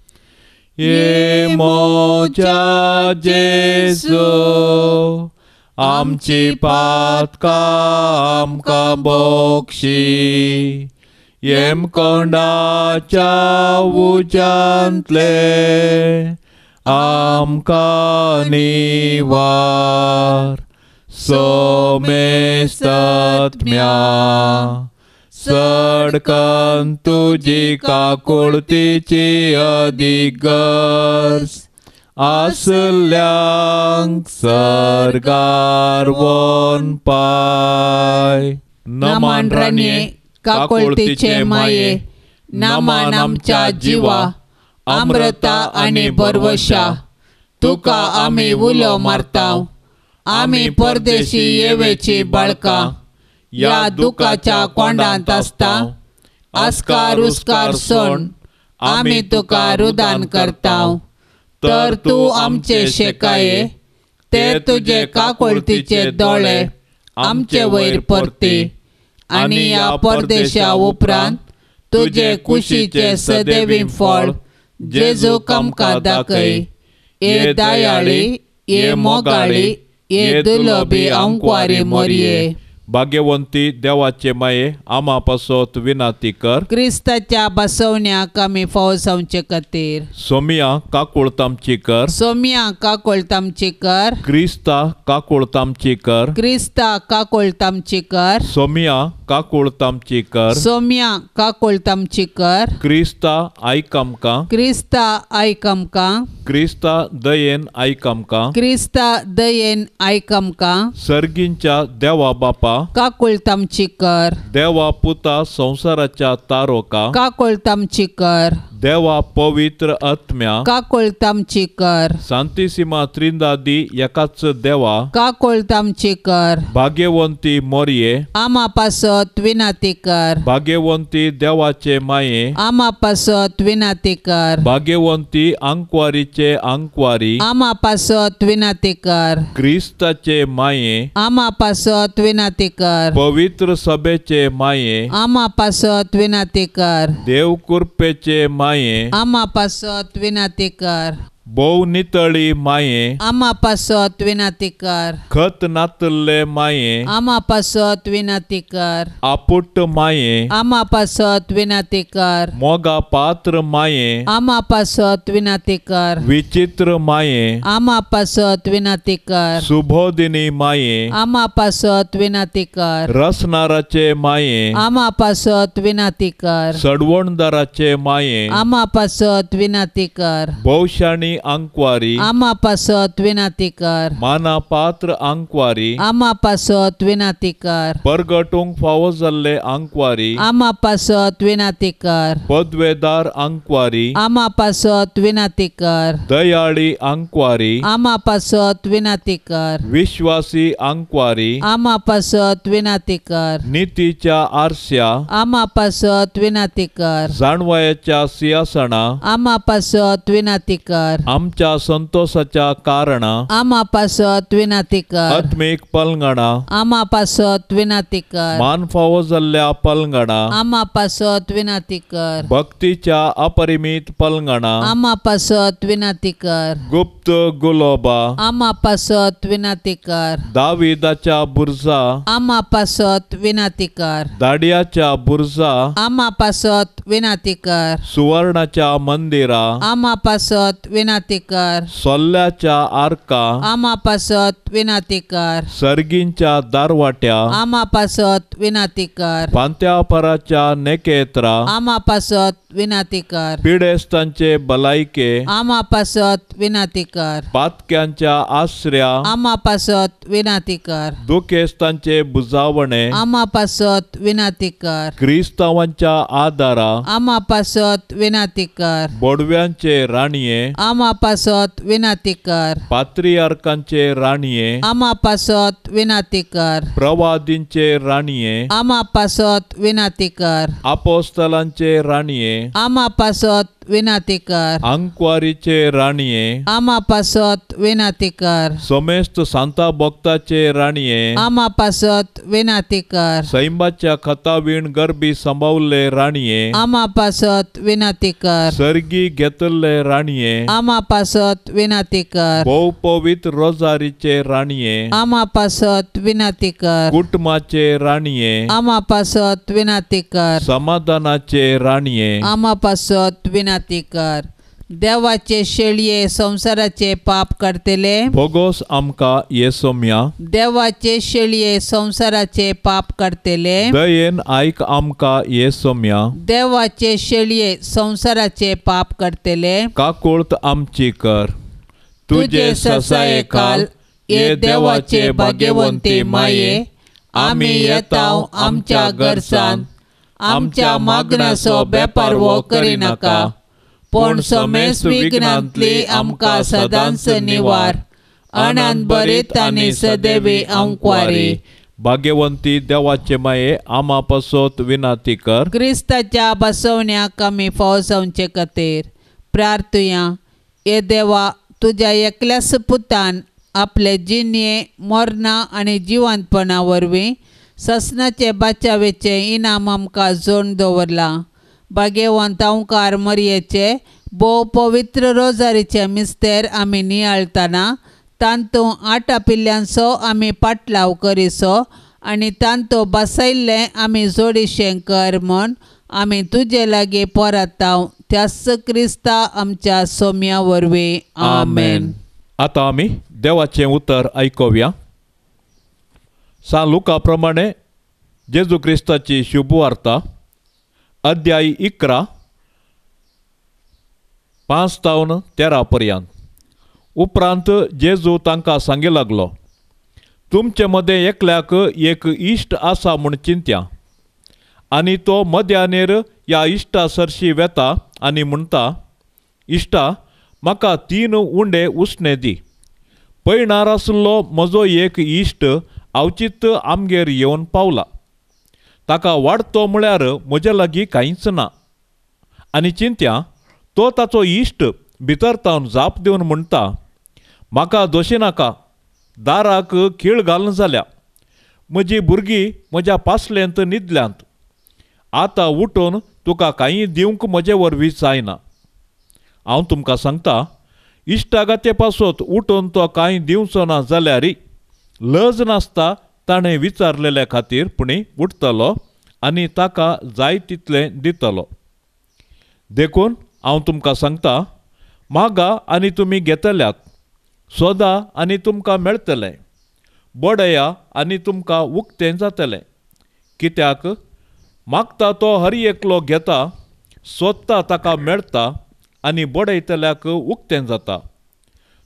ये मोजा जेजू, आमची पातकां आमकां बक्षी, येमकोंडाच्या उज्यांतले आमकां निवार. सोमेस्तात्म्या सडकन तुजी काकुळतीची अदीक गरज आसल्यांक सर्गार वोन पाय. नमान राणये, काकुळतीचे माये, नमान आमच्या जिवा, अमृता आनी बरवशा, तुका आमी उलो मारता. आमी परदेशी येवेची बाळकां, ह्या दुखाच्या कोंडांत आसता. आस्कार उस्कार सोण आमी तुका रुदान करता. तर तूं आमचे शेकाये, ते तुजे काकुळतीचे दोळे आमचे वयर परती, आनी ह्या परदेशा उपरांत तुजे कुशीचे सदैवी फळ जेजू आमकां दाखय. ये दयाळी, ये मोगाळी, ये दुलबी आंकवारी मोरये. भाग्यवंती देवाचे माये, आमा पासत विनाती कर. क्रिस्ताच्या बसवण्याक आमी फावो जावचे खातीर. सोमिया काकुळत आमची कर. सोमिया काकुळत आमची कर. क्रिस्ता काकुळत आमची कर. क्रिस्ता काकुळत आमची कर. सोमिया काकुळत आमची कर. सोमिया काकुळत आमची कर. क्रिस्ता आयक आमकां. क्रिस्ता आयक आमकां. क्रिस्ता दयेन आयक आमकां. क्रिस्ता दयेन आयक आमकां. सर्गींच्या देवा बापा, काकुळत आमची कर. देवा पुता संवसाराच्या तारोका, काकुळत आमची कर. देवा पवित्र आत्म्या, काकुळत आमची कर. सांतिसिमा त्रिंदादी एकाच देवा, काकुळत आमची कर. भाग्यवंती मोरये, आमा पासत विनाती कर. भाग्यवंती देवाचे माये, आमा पासत विनाती कर. भाग्यवंती आंकवारीचे आंकवारी, आमा पासत विनाती कर. क्रिस्ताचे माये, आमा पासत विनाती कर. पवित्र सभेचे माये, आमा पासत विनाती कर. देव कृपेचे माये, आमा पासत विनाती कर. भोव नितळी माये, आमा पासत विनाती कर. खत नातल्ले माये, आमा पासत विनाती कर. आपुट माये, आमा पासत विनाती कर. मोगा पात्र माये, आमा पासत विनाती कर. विचित्र माये, आमा पासत विनाती कर. सुबोधिनी माये, आमा पासत विनाती कर. रसनाराचे माये, आमा पासत विनाती कर. सडवणदाराचे माये, आमा पासत विनाती कर. भोवशाणी आंकवारी, आमा पासत विनाती कर. माना पात्र आंकवारी, आमा पासत विनाती कर. परगटूंक फावो जाल्ले आंकवारी, आमा पासत विनाती कर. पदवेदार आंकवारी, आमा पासत विनाती कर. दयाळी आंकवारी, आमा पासत विनाती कर. विश्वासी आंकवारी, आमा पासत विनाती कर. नितीच्या आरस्या, आमा पासत विनाती कर. जाणवायाच्या सिंहासना, आमा पासत विनाती कर. आमच्या संतोषाच्या कारणा, आमा पासत विनाती कर. आत्मीक पलंगणा, आमा पासत विनाती कर. मान फावो जाल्ल्या पलंगणा, आमा पासत विनाती कर. भक्तीच्या अपरिमीत पलंगणा, आमा पासत विनाती कर. गुप्त गुलोबा, आमा पासत विनाती कर. दाविदाच्या बुर्जा, आमा पासत विनाती कर. दाडियाच्या बुर्जा, आमा पासत विनाती कर. सुवर्णाच्या मंदिरा, आमा पासत विनाती कर. सोल्ल्याच्या आर्का, आमा पासत विनाती कर. सर्गींच्या दारवाट्या, आमा पासत विनाती कर. पांत्यापराच्या नेकेत्रा, आमा पासत विनाती कर. पिडेस्तांचे भलायके आमा पासत विनाती कर. पातक्यांच्या आसऱ्या आमा पासत विनाती कर. दुखेस्तांचे बुजावणे आमा पासत विनाती कर. क्रिस्तांवांच्या आदारा आमा पासत विनाती कर. बोडव्यांचे राणये आमा पासत विनाती कर. पात्रियार्कांचे राणये आमा पासत विनाती कर. प्रवादींचे राणये आमा पासत विनाती कर. आपोस्तलांचे राणये आमा पासत विनाती कर. आंकवारीचे राणये आमा पासत विनाती कर. समेस्त सांता भक्ताचे राणये आमा पासत विनाती कर. सैंबाच्या खतावीण गरबी सांबावल्ले राणये आमा पासत विनाती कर. सर्गी घेतल्ले राणये आमा पासत विनाती कर. भोव पवित्र रोजारीचे राणये आमा पासत विनाती कर. कुटुंबाचे राणये आमा पासत विनाती कर. समाधानाचे राणये आमा पासत विनाती कर. देवाचे शेळये संवसाराचे पाप काडटले भोगोस आमकां येसोम्या. देवाचे शेळये संवसाराचे पाप काडटले दयेन आयक आमकां येसोम्या. देवाचे शेळये संवसाराचे पाप काडटले काकुळत आमची कर. तुजे ससाये खाल ये देवाचे भाग्यवंती माये आमी येताव आमच्या गरजान आमच्या मागण्याचो बेपारवो करिनाका पूण समेस्त विघ्नांतली आमकां सदांच निवार. आनंद बरीत आनी सदैवी आंकवारी. भाग्यवंती देवाचे माये आमा पासत विनाती कर. क्रिस्ताच्या बसवण्याक आमी फाव जावचे खातीर प्रार्थुया. हे देवा, तुज्या एकल्याच पुतान आपले जिणये मरणां आनी जिवंतपणा वरवीं ससनाचे बाचावेचें इनाम आमकां जोडून दवरलां. भाग्यवंत अंकार मरयेचे भोव पवित्र रोजारीचे मिस्तेर आमी नियाळतना तांतूं आटा पिल्ल्यांचो आमी पाटलाव करिसो आनी तांतूं बसयल्लें आमी जोडीशें कर म्हूण आमी तुजे लागीं परताव त्याच क्रिस्ता आमच्या सोम्या वरवीं. आमेन. आतां आमी देवाचें उतर आयकुया. सान लुका प्रमाणे जेजू क्रिस्ताची शुभवार्ता अध्याय 11 5 तावन 13 पर्यंत. उपरांत जेजू तांकां सांगी लागलो, तुमचे मदें एकल्याक एक इश्ट आसा म्हूण चिंत्या आनी तो मध्यानेर ह्या इश्टा सरशी वेता आनी म्हणटा, इश्टा म्हाका 3 उंडे उसणे दी. पयणार आशिल्लो म्हजो एक इश्ट अवचीत आमगेर येवन पावला. ताका वाडतो म्हळ्यार म्हजे लागीं कांयच ना. आनी चिंत्या तो ताचो इश्ट भितर तावन जाप दिवन म्हणटा, म्हाका दोशी नाका, दाराक खीळ घालून जाल्या, म्हजी भुरगीं म्हज्या पासलेंत न्हिदल्यांत, आतां उठून तुका कांय दिवंक म्हजे वरवीं जायना. हांव तुमकां सांगता, इश्टागाते पासत उठून तो कांय दिवचो ना जाल्यार लज नासता ताणें विचारलेल्या खातीर पुणी उठतलो आनी ताका जाय तितलें दितलो. देखून हांव तुमकां सांगता, मागा आनी तुमी घेतल्यात, सोदा आनी तुमकां मेळटलें, बडया आनी तुमकां उक्तें जातलें. कित्याक मागता तो हर एकलो घेता, सोदता ताका मेळटा आनी बडयतल्याक उक्तें जाता.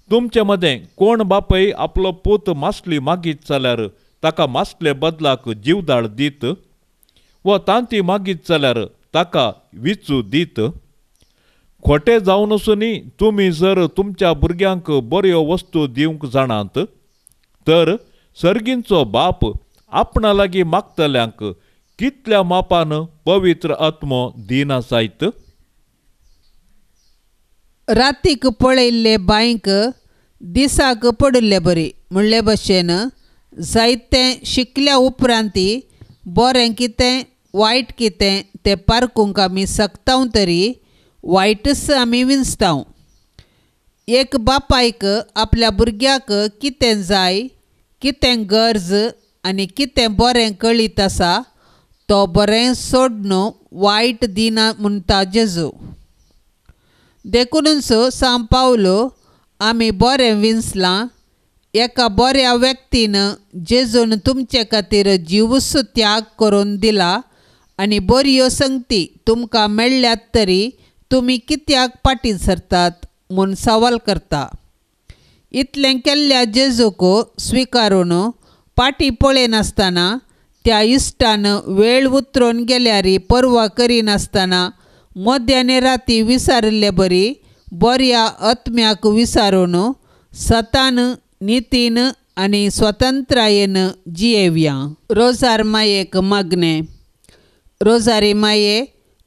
तुमचे मदें कोण बापय आपलो पूत मासली मागीत जाल्यार ताका मासले बदलाक जीवदाळ दीत वा तांती मागीत जाल्यार ताका विचू दीत? खोटे जावन आसूनय तुमी जर तुमच्या भुरग्यांक बऱ्यो वस्तू दिवंक जाणात तर सर्गींचो बाप आपणा लागीं मागतल्यांक कितल्या मापान पवित्र आत्मो दिना जायत? रातीक पळयल्ले बांयक दिसाक पडिल्ले बरी म्हणले भशेन जायतें शिकल्या उपरांती बरें कितें वायट कितें तें पारखूंक आमी शकता तरी वायटच आमी विंचता. एक बापायक आपल्या भुरग्याक कितें जाय, कितें गरज आनी कितें बरें कळीत आसा तो बरें सोडून वायट दिना म्हणटा जेजू. देखूनच सांव पावलो आमी बरें विंचलां. एका बऱ्या व्यक्तीन जेजून तुमचे खातीर जिवूच त्याग करून दिला आनी बऱ्यो संगती तुमकां मेळ्ळ्यात तरी तुमी कित्याक पाटी सरतात म्हूण सवाल करता. इतलें केल्ल्या जेजूक स्विकारून पाटी पळयनासतना त्या इश्टान वेळ उतरून गेल्यार पर्वा करिनासतना मध्याने राती विसारिल्ले बरी बऱ्या आत्म्याक विसारून सतान नितीन आनी स्वतंत्रायेन जियेवया. रोजार मायेक मागणें. रोजारी माये,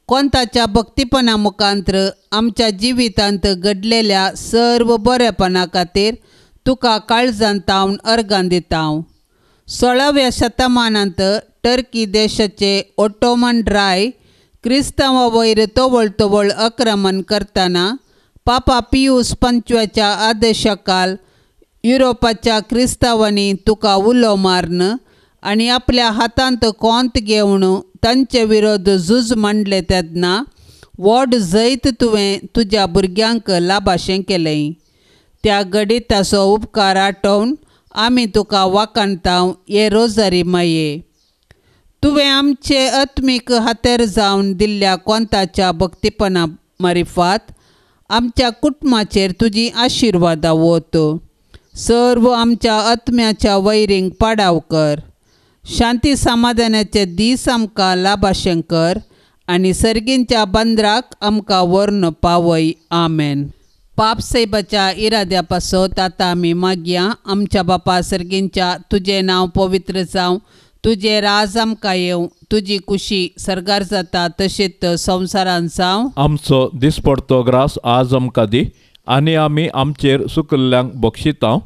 कोंताच्या भक्तीपणा मुखांत्र आमच्या जिवितांत घडलेल्या सर्व बरेपणा खातीर तुका काळजांत तावन अर्गां दिता. 16व्या शतमानांत टर्की देशाचे ओटोमन राय क्रिस्तांवा वयर तवळ तवळ आक्रमण करतना पापा पियूस 5व्याच्या आदेशाकाल युरोपाच्या क्रिस्तांवांनी तुका उलो मारून आनी आपल्या हातांत कोंत घेवन तांचे विरोध झूज मांडले तेन्ना व्हड जैत तुवें तुज्या भुरग्यांक लाभाशें केलें. त्या गणिताचो उपकार आठोवन आमी तुका वाखाणता हे रोजारी माये. तुवें आमचे आत्मीक हातेर जावन दिल्ल्या कोंताच्या भक्तीपणा मारिफात आमच्या कुटुंबाचेर तुजी आशिर्वादां वत. सर्व आमच्या आत्म्याच्या वैरींक पाडाव कर. शांती समाधानाचे दीस आमकां लाभाशें कर आनी सर्गींच्या बंदराक आमकां व्हरून पावय. आमेन. पाप सायबाच्या इराद्या पासत आतां आमी मागया. आमच्या बापा सर्गींच्या, तुजें नांव पवित्र जावं, तुजें राज आमकां येवं, तुजी कुशी सर्गार जाता तशीच संवसारांत जावं. आमचो दिसपडतो ग्रास आज आमकां दी आनी आमी आमचेर सुकल्ल्यांक बक्षिता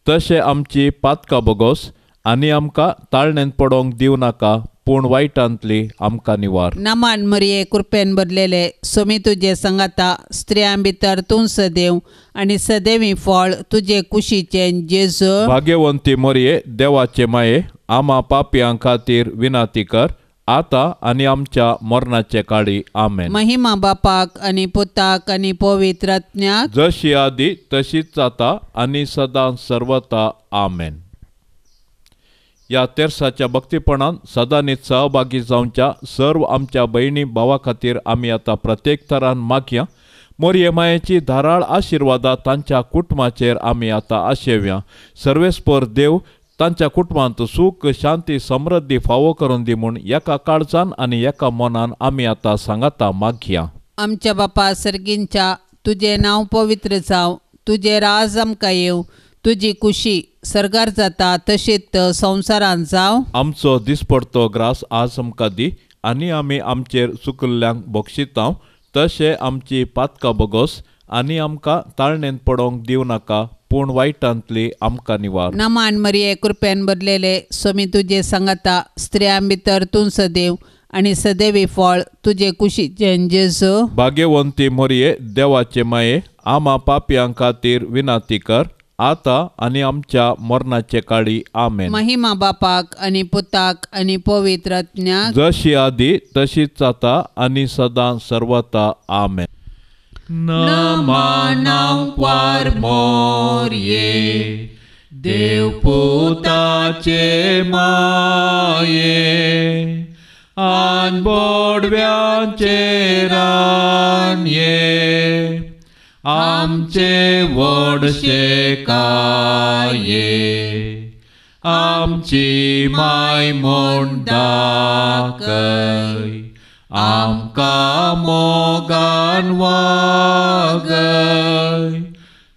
तशें आमची पातकां बोगोस आनी आमकां ताळणेंत पडोवंक दिवं नाका, पूण वायटांतली आमकां निवार. नमान मरिये, कृपेन भरलेले, सोमी तुजे संगाता, स्त्रियां भितर तूं सदैव आनी सदैवी फळ तुजे कुशीचें जेजू. भाग्यवंती मरिये, देवाचे माये, आमा पापयां खातीर विनाती कर आतां आनी आमच्या मरणाचे काळी. आमेन. महिमा बापाक आनी पुताक आनी पवित्र आत्म्याक, जशी आदी तशीच जाता आनी सदां सर्वता. आमेन. ह्या तेर्साच्या भक्तीपणान सदांनीच सहभागी जावच्या सर्व आमच्या भयणी भावा खातीर आमी आतां प्रत्येक तरान मागया. मोरये मायेची धाराळ आशिर्वादां तांच्या कुटुंबाचेर आमी आतां आशेवया. सर्वेस्पर देव तांच्या कुटुंबांत सूख शांती समृद्धी फावो करून दी म्हूण एका काळजान आनी एका मनान आमी आतां सांगाता मागया. आमच्या बापा सर्गींच्या, तुजें नांव पवित्र जावं, तुजें राज आमकां येवं, तुजी कुशी सर्गार जाता तशीच संवसारांत जावं. आमचो दिसपडतो ग्रास आज आमकां दी आनी आमी आमचेर चुकल्ल्यांक बक्षिता तशें आमची पातकां बोगोस आनी आमकां ताळणेंत पडोवंक दिवं नाका, पूण वायटांतली आमकां निवार. नमान मरिये, कृपेन भरलेले, सोमी तुजे सांगाता, स्त्रियां भितर तूं सदैव आनी सदैवी फळ तुजे कुशीचें जेजू. भाग्यवंती मरिये, देवाचे माये, आमा पापयां खातीर विनाती कर आतां आनी आमच्या मरणाचे काळी. आमेन. महिमा बापाक आनी पुताक आनी पवित्र आत्म्याक, जशी आदी तशीच जाता आनी सदां सर्वता. आमेन. नमनांक्वार मोरये, देवपुताचे माये, आन बोडव्यांचे रानये, आमचे व्हडशे काये, आमची माय म्हूण दाखय, आमकां मोगान वागय,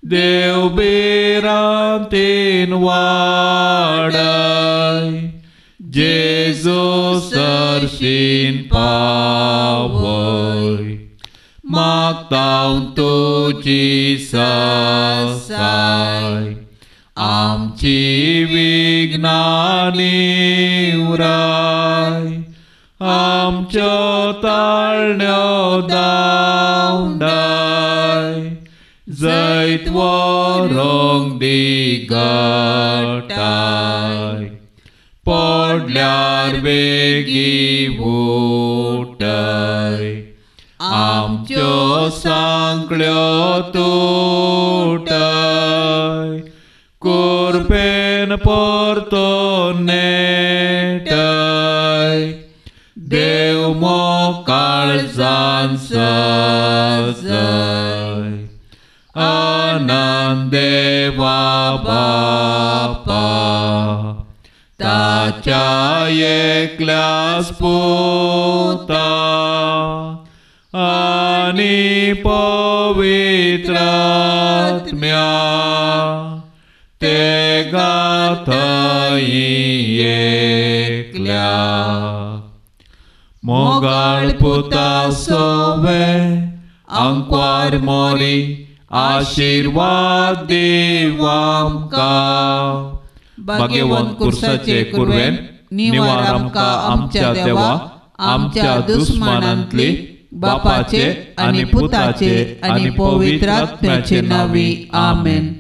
देव भिरांतीन वाडय, जेजू सरशीन पावय, मागता तुजी साय, आमची विघ्नां निवराय, आमच्यो ताळण्यो दावंडाय, जैत व्हरूंक दी गटाय, पडल्यार बेगी उठय, आमच्यो सांकळ्यो तुटय, कुरपेन परतून नेटय, देव देव काळजान सजय आनंद देवा बापा ताच्या एकल्याच पुता आनी पवित्र आत्म्या ते गाथई एकल्या मोगाळ पुता सोवे आंकवार मोरी आशीर्वाद दीव आमकां. भाग्यवंत कुर्साचे कुरवेन निवार आमकां आमच्या देवा आमच्या दुस्मानांतली बापाचे आनी पुताचे आनी पवित्र आत्म्याचे नांवी आमेन.